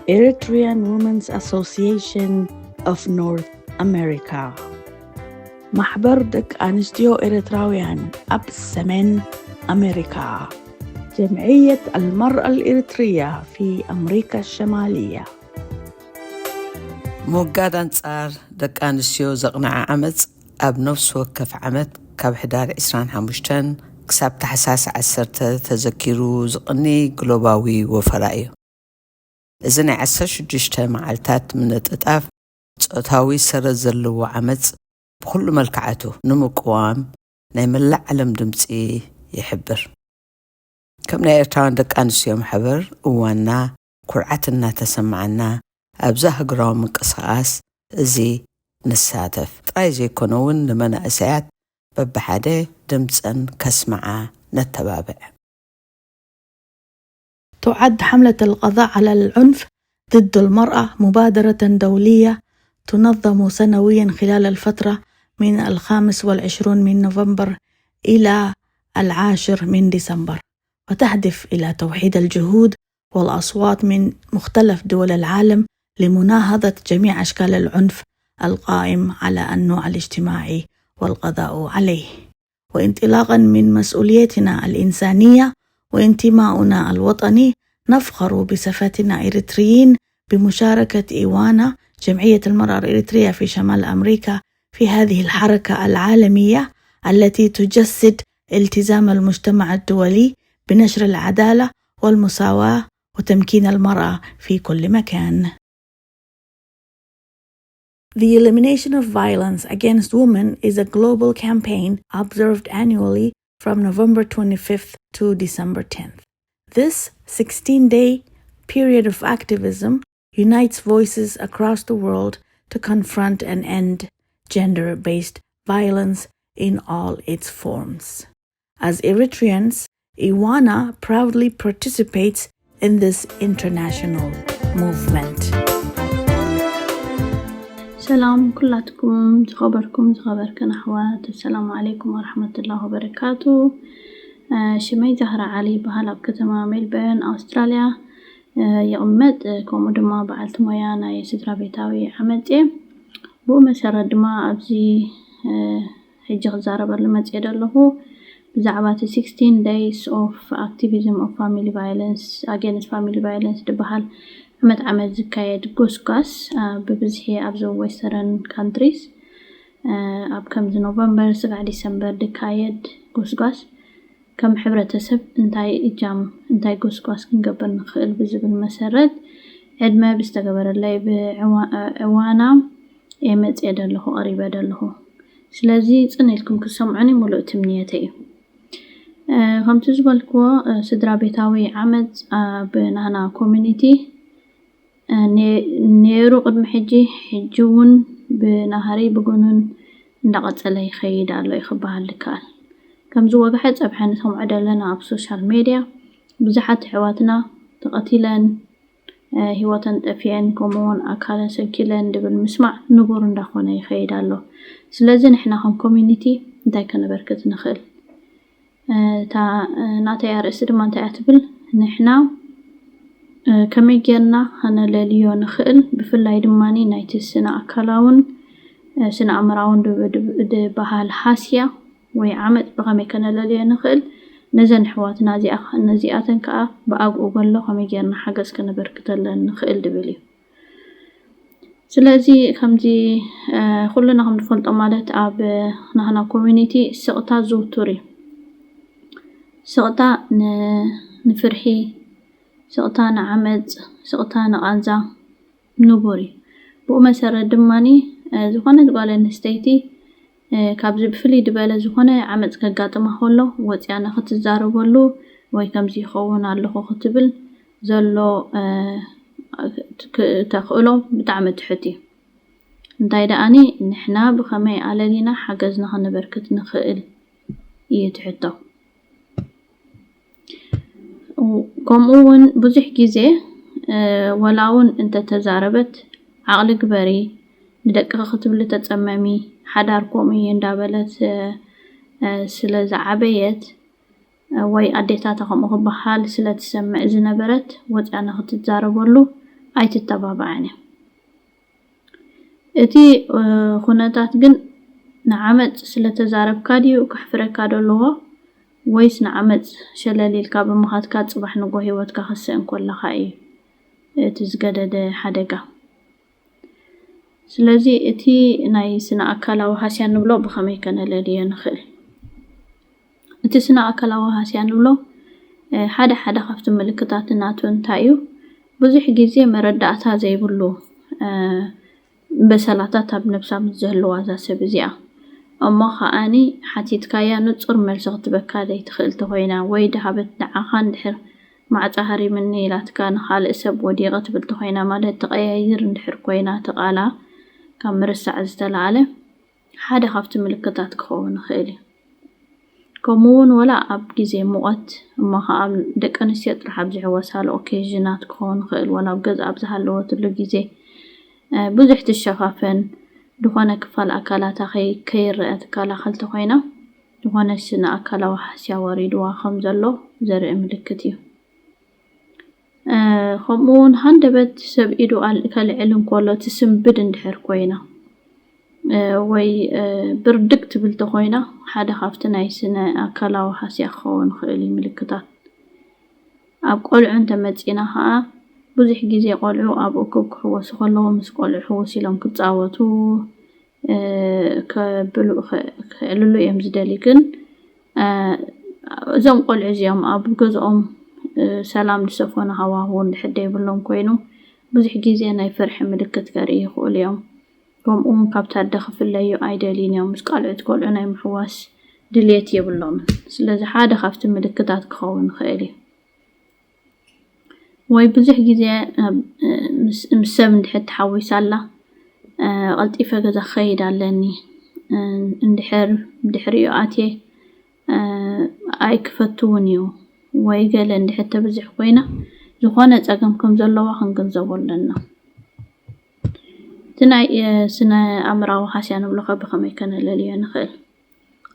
Eritrean Women's Association of North America. ማሕበር ደቂ ኣንስትዮ ኤርትራውያን ኣብ ሰሜን ኣሜሪካ። جمعية المرأة الإريترية في أمريكا الشمالية. ምውጋድ ኣንጻር ደቂ ኣንስትዮ ዘቕንዐ ዓመጽ ኣብ ነፍሲ ወከፍ ዓመት ካብ ሕዳር ዕስራን ሓሙሽተን ክሳብ ታሕሳስ ዓሰርተ ተዘኪሩ ዝቕኒ ግሎባዊ ወፈራ እዩ። እዚ ናይ ዓሰርተ ሽዱሽተ መዓልታት ምንጥጣፍ ጾታዊ ሰረት ዘለዎ ዓመጽ ብኹሉ መልክዓቱ ንምቅዋም ናይ መላእ ዓለም ድምጺ ይሕብር። ከም ናይ ኤርትራውያን ደቂ ኣንስትዮ ማሕበር እዋንና ኩርዓት እናተሰማዓና ኣብዚ ሃገራዊ ምንቅስቃስ እዚ ንሳተፍ ጥራይ ዘይኮነ እውን ንመናእሰያት በብሓደ ድምፀን ከስምዓ ነተባብዕ። تعد حملة القضاء على العنف ضد المرأة مبادرة دولية تنظم سنويا خلال الفترة من الخامس والعشرون من نوفمبر إلى العاشر من ديسمبر، وتهدف إلى توحيد الجهود والأصوات من مختلف دول العالم لمناهضة جميع أشكال العنف القائم على النوع الاجتماعي والقضاء عليه. وانطلاقا من مسؤوليتنا الإنسانية وانتماؤنا الوطني، نفخر بصفتنا إريتريين بمشاركة إيوانا، جمعية المرأة الإريترية في شمال أمريكا، في هذه الحركة العالمية التي تجسد التزام المجتمع الدولي بنشر العدالة والمساواة وتمكين المرأة في كل مكان. The elimination of violence against women is a global campaign observed annually from November twenty-fifth to December tenth. This sixteen-day period of activism unites voices across the world to confront and end gender-based violence in all its forms. As Eritreans, Iwana proudly participates in this international movement. ሰላም ኩላትኩም ዝኸበርኩም ዝኸበርክን ኣሕዋት፣ ኣሰላሙ ዓለይኩም ወረሕመቱላሂ ወበረካቱ። ሽመይ ዛህራ ዓሊ ይበሃል። ኣብ ከተማ ሜልበርን ኣውስትራልያ ይቕመጥ። ከምኡ ድማ በዓልቲ ሞያ ናይ ስድራ ቤታዊ ዓመጽ እየ። ብኡ መሰረት ድማ ኣብዚ ሕጂ ክዛረበሉ መፅየ ዘለኹ ብዛዕባ እቲ sixteen days of activism of family violence, against family violence ዝበሃል ዓመት ዓመት ዝካየድ ጎስጓስ ብብዝሒ ኣብዚ western countries ኣብ ከምዚ ኖቨምበር ስጋዕ ዲሰምበር ዝካየድ ጎስጓስ ከም ሕብረተሰብ እንታይ እጃም እንታይ ጎስጓስ ክንገብር ንኽእል ብዝብል መሰረት ዕድመ ብዝተገበረለይ ብዕዋና እየ መፅየ ዘለኹ ቀሪበ ዘለኹ። ስለዚ ፅን ኢልኩም ክትሰምዑኒ ሙሉእ ትምኒተይ እዩ። ከምቲ ዝበልክዎ ስድራ ቤታዊ ዓመፅ ኣብ ናህና ኮሚኒቲ ነይሩ ቅድሚ ሕጂ፣ ሕጂ እውን ብናህሪ ብጉኑን እንዳቐፀለ ይኸይድ ኣሎ እዩ ክበሃል ይከኣል። ከምዚ ወግሐ ፀብሐ ንሰምዖ ዘለና ኣብ ሶሻል ሜድያ ብዙሓት ኣሕዋትና ተቐቲለን፣ ህይወተን ጠፊአን፣ ከምኡ እውን ኣካለን ሰንኪለን ድብል ምስማዕ ንቡር እንዳኾነ ይኸይድ ኣሎ። ስለዚ ንሕና ከም ኮሚኒቲ እንታይ ከነበርክት ንኽእል? እታ ናተይ ኣርእስቲ ድማ እንታይ እያ ትብል? ንሕና ከመይ ጌርና ከነለልዮ ንኽእል? ብፍላይ ድማ ናይቲ ስነ ኣካላውን ስነ ኣእምራውን ዝበሃል ሃስያ ወይ ዓመፅ ብኸመይ ከነለልዮ ንኽእል? ነዘን ኣሕዋትና ነዚኣተን ከዓ ብኣግኡ ገሎ ከመይ ጌርና ሓገዝ ከነበርክተለን ንኽእል ድብል እዩ። ስለዚ ከምዚ ኩልና ከም ንፈልጦ ማለት ኣብ ናህና ኮሚኒቲ ስቕታ ዝውቱር እዩ። ስቕታ ንፍርሒ፣ ስቕታ ንዓመፅ፣ ስቕታ ንቓንዛ ንቡር እዩ። ብኡ መሰረት ድማ ዝኾነት ጓል ኣንስተይቲ ካብዚ ብፍልይ ዝበለ ዝኾነ ዓመፅ ከጋጥማ ከሎ ወፅያ ንክትዛረበሉ ወይ ከምዚ ይኸውን ኣለኹ ክትብል ዘሎ ተኽእሎ ብጣዕሚ ትሑት እዩ። እንታይ ደኣኒ ንሕና ብኸመይ ኣለሊና ሓገዝና ከነበርክት ንኽእል እዩ እቲ ሕቶ። ከምኡ እውን ብዙሕ ግዜ ወላ እውን እንተተዛረበት ዓቕሊ ግበሪ፣ ንደቅኺ ክትብሊ ተፀመሚ፣ ሓዳር ከምኡ እዩ እንዳበለት ስለ ዝዓበየት ወይ ኣዴታታ ከምኡ ክበሃል ስለ ትሰምዕ ዝነበረት ወፅያ ንክትዛረበሉ ኣይትተባባዕን እያ። እቲ ኩነታት ግን ንዓመጽ ስለተዛረብካ ድዩ ከሕፍረካ ደለዎ፣ ወይስ ንዓመጽ ሸለል ኢልካ ብምኻድካ ጽባሕ ንጎ ህይወትካ ክስእን ከለኻ እዩ እቲ ዝገደደ ሓደጋ? ስለዚ እቲ ናይ ስነ ኣካላዊ ሃስያ ንብሎ ብኸመይ ከነለልዮ ንኽእል? እቲ ስነ ኣካላዊ ሃስያ ንብሎ ሓደ ሓደ ካብቲ ምልክታት ናቱ እንታይ እዩ? ብዙሕ ግዜ መረዳእታ ዘይብሉ በሰላታት ኣብ ነብሳ ምስ ዝህልዋ እዛ ሰብ እዚኣ እሞ ከዓኒ ሓቲትካያ ንጹር መልሲ ክትበካ ዘይትኽእል ተኾይና ወይ ድሃበት ንዓኻ እንድሕር ማዕጻ ሃሪምኒ ኢላትካ ንኻልእ ሰብ ወዲቐ ትብል ተኾይና ማለት ትቐያይር እንድሕር ኮይና እቲ ቃላ ካብ ምርሳዕ ዝተላዕለ ሓደ ካብቲ ምልክታት ክኸውን ይኽእል እዩ። ከምኡ እውን ወላ ኣብ ግዜ ሙቐት እሞ ከዓ ደቂ ኣንስትዮ ጥራሕ ኣብ ዝሕወሳሉ ኦኬዥናት ክኸውን ይኽእል ወላ ኣብ ገዛ ኣብ ዝሃለወትሉ ግዜ ብዙሕ ትሸፋፈን ዝኾነ ክፋል ኣካላታ ከይረአ ትከላኸል ተኾይና ዝኾነ ስነ ኣካላዊ ሃስያ ወሪድዋ ከም ዘሎ ዘርኢ ምልክት እዩ። ከምኡ እውን ሃንደበት ሰብ ኢዱ ከልዕል እንከሎ ትስንብድ እንድሕር ኮይና ወይ ብርድግ ትብል ተኮይና ሓደ ካብቲ ናይ ስነ ኣካላዊ ሃስያ ክኸውን ይኽእል እዩ ምልክታት። ኣብ ቆልዑ እንተመፂና ከዓ ብዙሕ ግዜ ቆልዑ ኣብ እኩብ ክሕወሱ ከለዉ ምስ ቆልዑ ሕውስ ኢሎም ክፃወቱ ከብሉ ክዕልሉ እዮም ዝደልዩ። ግን እዞም ቆልዑ እዚኦም ኣብ ገዝኦም ሰላም ዝሰፈኖ ሃዋህው እንድሕር ዘይብሎም ኮይኑ ብዙሕ ግዜ ናይ ፍርሒ ምልክት ከርኢ ይኽእሉ እዮም። ከምኡ እውን ካብቲ ኣደ ክፍለዩ ኣይደልዩን እዮም። ምስ ካልኦት ቆልዑ ናይ ምሕዋስ ድልየት የብሎምን። ስለዚ ሓደ ካብቲ ምልክታት ክኸውን ይኽእል እዩ። ወይ ብዙሕ ግዜ ምስ ሰብ እንድሕር ተሓዊሳ ኣላ ቀልጢፈ ገዛ ክኸይድ ኣለኒ እንድሕር ብድሕሪኡ ኣትየ ኣይክፈትውን እዩ ወይ ገለ እንድሕር ተብዝሕ ኮይና ዝኾነ ፀገም ከም ዘለዋ ክንግንዘቦ ኣለና። እቲ ናይ ስነ ኣእምራዊ ሃስያ ንብሎ ከ ብኸመይ ከነለልዮ ንኽእል?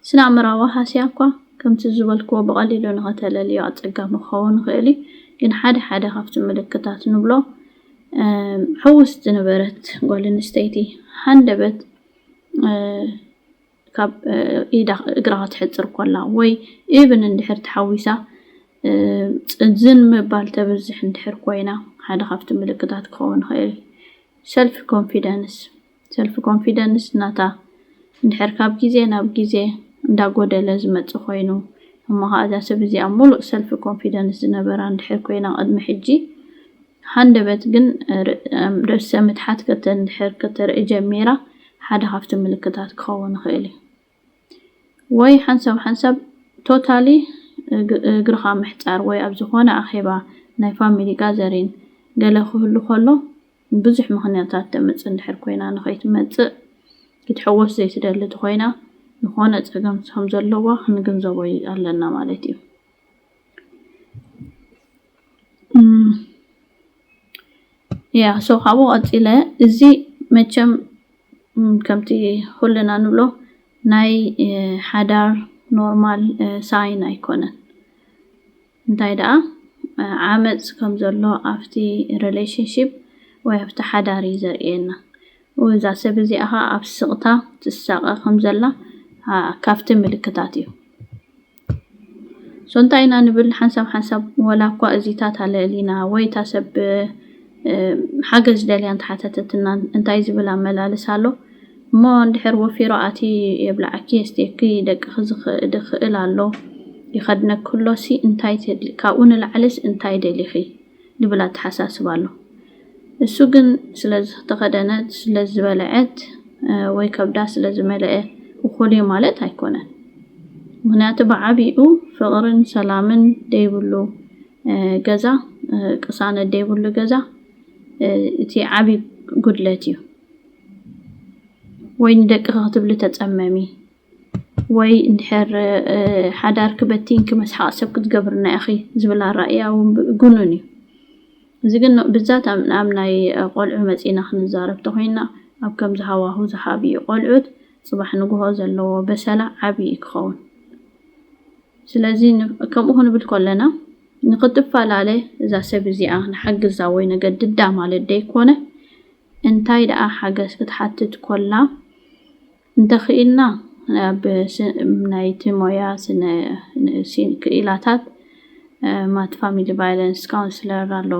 ስነ ኣእምራዊ ሃስያ እኳ ከምቲ ዝበልክዎ ብቐሊሉ ንኸተለልዮ ኣፀጋሚ ክኸውን ይኽእል እዩ። ግን ሓደ ሓደ ካብቲ ምልክታት ንብሎ ሕውስ ዝነበረት ጓል ኣንስተይቲ ሃንደበት ካብ ኢዳ እግራ ክትሕፅር ኮላ ወይ ኢብን እንድሕር ተሓዊሳ ዝን ምባል ተብዝሕ እንድሕር ኮይና ሓደ ካብቲ ምልክታት ክኸውን ይኽእል። ሰልፍ ኮንፊደንስ ሰልፍ ኮንፊደንስ ናታ እንድሕር ካብ ግዜ ናብ ግዜ እንዳጎደለ ዝመፅእ ኮይኑ እሞ ከዓ እዛ ሰብ እዚኣ ሙሉእ ሰልፍ ኮንፊደንስ ዝነበራ እንድሕር ኮይና ቅድሚ ሕጂ ሃንደበት ግን ርእሰ ምትሓት ከተንድሕር ከተርኢ ጀሚራ ሓደ ካብቲ ምልክታት ክኸውን ይኽእል እዩ። ወይ ሓንሳብ ሓንሳብ ቶታሊ እግርኻ ምሕፃር ወይ ኣብ ዝኾነ ኣኼባ ናይ ፋሚሊ ጋዘሪን ገለ ክህሉ ከሎ ብዙሕ ምኽንያታት ተምፅእ እንድሕር ኮይና ንኸይትመፅእ ክትሕወስ ዘይትደሊ ተኾይና ዝኾነ ፀገም ከም ዘለዋ ክንግንዘቦ ኣለና ማለት እዩ። ያ so ካብኡ ቀፂለ እዚ መቸም ከምቲ ኩልና ንብሎ ናይ ሓዳር ኖርማል ሳይን ኣይኮነን። እንታይ ደኣ ዓመፅ ከም ዘሎ ኣብቲ ሪሌሽንሽፕ ወይ ኣብቲ ሓዳር እዩ ዘርእየና። እዛ ሰብ እዚኣ ኸዓ ኣብ ስቕታ ትሳቐ ከም ዘላ ካብቲ ምልክታት እዩ። so እንታይ ኢና ንብል ሓንሳብ ሓንሳብ ወላ እኳ እዚታት ኣለዕሊና ወይ እታ ሰብ ሓገዝ ደልያ እንተሓተተትና እንታይ ዝብል ኣመላልስ ኣሎ እሞ እንድሕር ወፊሩ ኣቲ የብላዓኪ የስትየኪ ደቅኺ ዝኽእል ኣሎ ይኸድነኪ እሎሲ እንታይ ትደሊ ካብኡ ንላዕልስ እንታይ ደሊኺ ዝብል ኣተሓሳስባ ኣሎ። እሱ ግን ስለዝተኸደነት ስለዝበለዐት ወይ ከብዳ ስለዝመለአ እኹል እዩ ማለት ኣይኮነን። ምኽንያቱ ብዓቢኡ ፍቕርን ሰላምን ዘይብሉ ገዛ ቅሳነት ዘይብሉ ገዛ እቲ ዓቢ ጉድለት እዩ። ወይ ንደቅኺ ክትብሊ ተጸመሚ ወይ እንድሕር ሓዳርኪ በቲንኪ መስሓቕ ሰብ ክትገብርና ኢኺ ዝብል ኣራእያ እውን ግኑን እዩ። እዚ ግን ብዛት ኣብ ናይ ቆልዑ መጺና ክንዛረብ ተኾይንና ኣብ ከምዚ ሃዋሁ ዝሓብኡ ቆልዑት ጽባሕ ንግሆ ዘለዎ በሰላ ዓቢ እዩ ክኸውን። ስለዚ ከምኡ ክንብል ከለና ንክትፈላለ እዛ ሰብ እዚኣ ንሓግዛ ወይ ነገድዳ ማለት ደይኮነ፣ እንታይ ደኣ ሓገዝ ክትሓትት ኮላ እንተኽኢልና ኣብ ናይቲ ሞያ ክኢላታት ማት ፋሚሊ ቫይለንስ ካውንስለር ኣሎ፣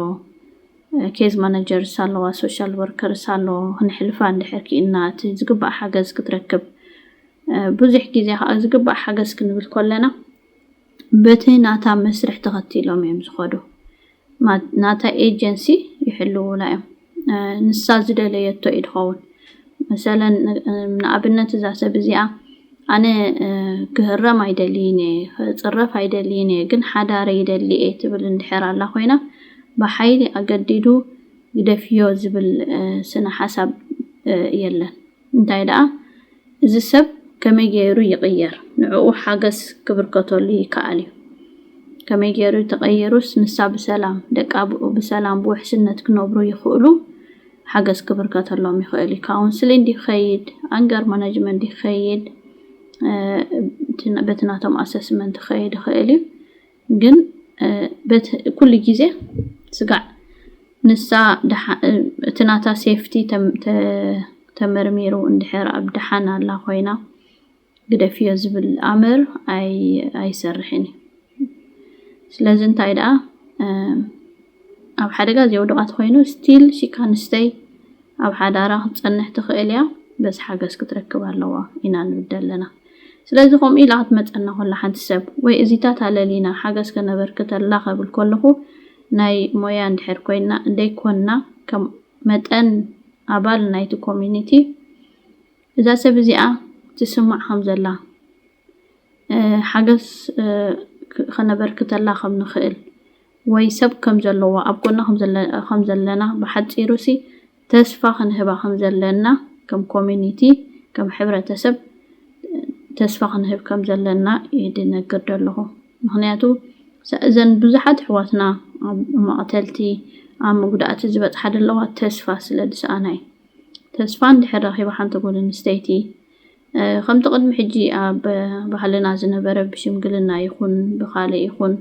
ኬዝ ማናጀርስ ኣለዋ፣ ሶሻል ወርከርስ ኣሎ። ክንሕልፋ እንድሕር ክኢልና እቲ ዝግባእ ሓገዝ ክትረክብ። ብዙሕ ግዜ ከዓ ዝግባእ ሓገዝ ክንብል ከለና በቲ ናታ መስርሕ ተኸቲሎም እዮም ዝኸዱ። ናታ ኤጀንሲ ይሕልውላ እዮም። ንሳ ዝደለየቶ እዩ ድኸውን። መሰለን ንኣብነት እዛ ሰብ እዚኣ ኣነ ክህረም ኣይደልይን እየ፣ ክፅረፍ ኣይደልይን እየ፣ ግን ሓዳረ ይደሊ እየ ትብል እንድሕር ኣላ ኮይና ብሓይሊ ኣገዲዱ ግደፍዮ ዝብል ስነ ሓሳብ የለን። እንታይ ደኣ እዚ ሰብ ከመይ ገይሩ ይቕየር? ንዕኡ ሓገዝ ክብርከተሉ ይከኣል እዩ። ከመይ ገይሩ ተቐይሩስ ንሳ ብሰላም ደቃ ብኡ ብሰላም ብውሕስነት ክነብሩ ይኽእሉ ሓገዝ ክብርከተሎም ይኽእል እዩ። ካውንስሊን ዲኸይድ፣ ኣንገር ማናጅመንት ዲኸይድ፣ በቲ ናቶም ኣሰስመንት ክኸይድ ይኽእል እዩ። ግን ኩሉ ግዜ ስጋዕ ንሳ እቲ ናታ ሴፍቲ ተመርሚሩ እንድሕር ኣብ ደሓን ኣላ ኮይና ግደፍዮ ዝብል ኣምር ኣይሰርሕን እዩ። ስለዚ እንታይ ደኣ ኣብ ሓደጋ ዘየውድቓ ተኮይኑ ስቲል ሺካንስተይ ኣብ ሓዳራ ክትፀንሕ ትኽእል እያ። በዚ ሓገዝ ክትረክብ ኣለዋ ኢና ንብል ዘለና። ስለዚ ከምኡ ኢላ ክትመፀና ኮላ ሓንቲ ሰብ ወይ እዚታት ኣለሊና ሓገዝ ከነበርክተላ ከብል ከለኹ ናይ ሞያ እንድሕር ኮይና እንደይኮንና ከም መጠን ኣባል ናይቲ ኮሚኒቲ እዛ ሰብ እዚኣ ትስማዕ ከም ዘላ ሓገዝ ከነበርክተላ ከም ንኽእል ወይ ሰብ ከም ዘለዋ ኣብ ጎና ከም ዘለና ብሓፂሩ ሲ ተስፋ ክንህባ ከም ዘለና ከም ኮሚኒቲ ከም ሕብረተሰብ ተስፋ ክንህብ ከም ዘለና ይድነግር ደለኹ። ምክንያቱ እዘን ብዙሓት ኣሕዋትና ኣብ መቕተልቲ ኣብ መጉዳእቲ ዝበፅሓ ደለዋ ተስፋ ስለ ዝሰኣና እዩ። ተስፋ እንድሕር ረኺባ ሓንቲ ጓል ኣንስተይቲ ከምቲ ቅድሚ ሕጂ ኣብ ባህልና ዝነበረ ብሽምግልና ይኹን ብካልእ ይኹን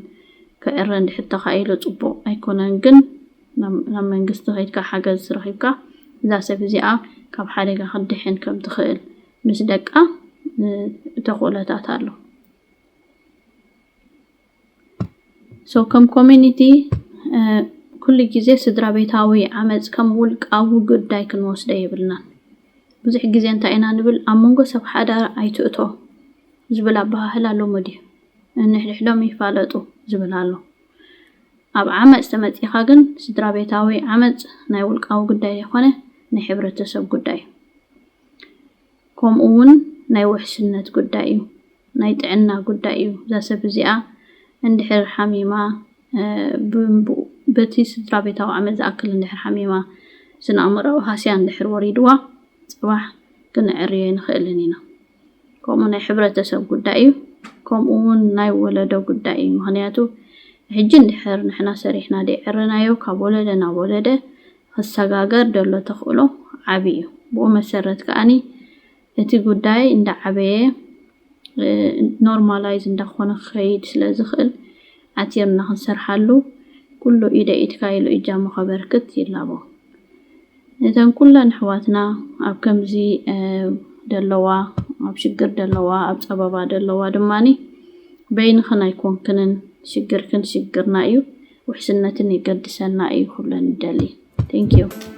ክዕረ እንድሕር ተኻኢሉ ፅቡቕ ኣይኮነን። ግን ናብ መንግስቲ ከይድካ ሓገዝ ረኺብካ እዛ ሰብ እዚኣ ካብ ሓደጋ ክትድሕን ከም ትኽእል ምስ ደቃ ተኽእሎታት ኣሎ። ሶ ከም ኮሚኒቲ ኩሉ ግዜ ስድራ ቤታዊ ዓመፅ ከም ውልቃዊ ጉዳይ ክንወስዶ የብልናን። ብዙሕ ግዜ እንታይ ኢና ንብል ኣብ መንጎ ሰብ ሓዳር ኣይትእቶ ዝብል ኣበሃህላ ኣሎ። መዲ ንሕድሕዶም ይፋለጡ ዝብል ኣሎ። ኣብ ዓመፅ ተመፂኻ ግን ስድራ ቤታዊ ዓመፅ ናይ ውልቃዊ ጉዳይ ዘይኮነ ናይ ሕብረተሰብ ጉዳይ እዩ። ከምኡ እውን ናይ ውሕስነት ጉዳይ እዩ፣ ናይ ጥዕና ጉዳይ እዩ። እዛ ሰብ እዚኣ እንድሕር ሓሚማ በቲ ስድራ ቤታዊ ዓመት ዝኣክል እንድሕር ሓሚማ ስነ ኣእምራዊ ሃስያ እንድሕር ወሪድዋ ፅባሕ ክንዕርዮ ይንኽእልን ኢና። ከምኡ ናይ ሕብረተሰብ ጉዳይ እዩ፣ ከምኡ እውን ናይ ወለዶ ጉዳይ እዩ። ምክንያቱ ሕጂ እንድሕር ንሕና ሰሪሕና ደይዕረናዮ ካብ ወለደ ናብ ወለደ ክሰጋገር ደሎ ተኽእሎ ዓብዪ እዩ። ብኡ መሰረት ከኣኒ እቲ ጉዳይ እንዳዓበየ ኖርማላይዝ እንዳኾነ ክኸይድ ስለ ዝኽእል ዓቲርና ክንሰርሓሉ ኩሉ ኢደ ኢድካ ኢሉ እጃሙ ከበርክት ይላቦ። ነተን ኩለን ኣሕዋትና ኣብ ከምዚ ደለዋ ኣብ ሽግር ደለዋ ኣብ ፀበባ ደለዋ ድማኒ በይንኽን ኣይኮንክንን ሽግርክን ሽግርና እዩ። ውሕስነትን የገድሰና እዩ ኩለን ንደሊ። Thank you።